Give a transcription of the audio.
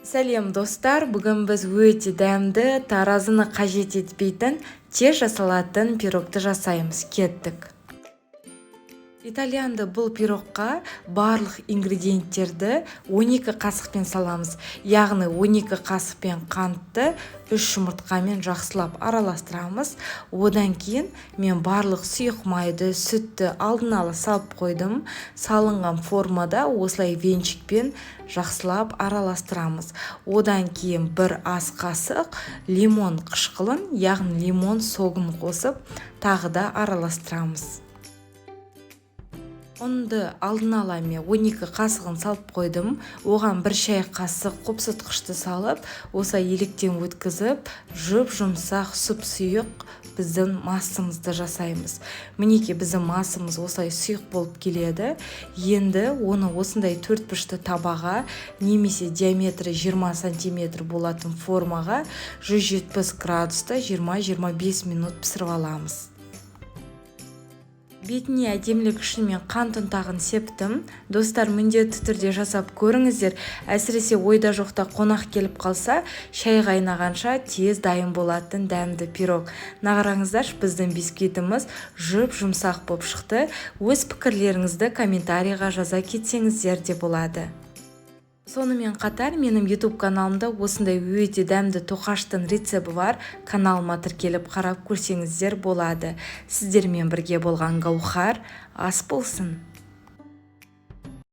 Сәлем, достар! Бүгін біз өте дәмді, таразыны қажет етпейтін, тез жасалатын пирогты жасаймыз. Кеттік! Итальянды бұл пирогқа барлық ингредиенттерді 12 қасықпен саламыз, яғни 12 қасықпен қантты үш жұмыртқамен жақсылап араластырамыз. Одан кейін мен барлық сұйық майды, сүтті алдын ала салып қойдым. Салынған формада осылай венчикпен жақсылап араластырамыз. Одан кейін бір ас қасық лимон қышқылын, яғни лимон согын қосып, тағы да араластырамыз. Ұнды алдын ала мен 12 қасығын салып қойдым. Оған бір шай қасық қопсытқышты салып, осылай електен өткізіп, жұп жұмсақ, сұп сұйық біздің массамызды жасаймыз. Мінекей, біздің массамыз осылай сұйық болып келеді. Енді оны осындай төрт бұрышты табаға немесе диаметрі 20 сантиметр болатын формаға 170 градуста 20-25 минут пісіріп аламыз. Бетіне әдемілік үшін мен қант ұнтағын септім. Достар, міндетті түрде жасап көріңіздер. Әсіресе ойда жоқта қонақ келіп қалса, шай қайнағанша тез дайын болатын дәмді пирог. Мына қараңыздаршы, біздің бисквитіміз жұп жұмсақ болып шықты. Өз пікірлеріңізді комментарийға жаза кетсеңіздер де болады. Сонымен қатар менің YouTube каналымда осындай өте дәмді тоқаштың рецепті бар. Каналыма тіркеліп, қарап көрсеңіздер болады. Сіздермен бірге болған Гаухар. Ас болсын!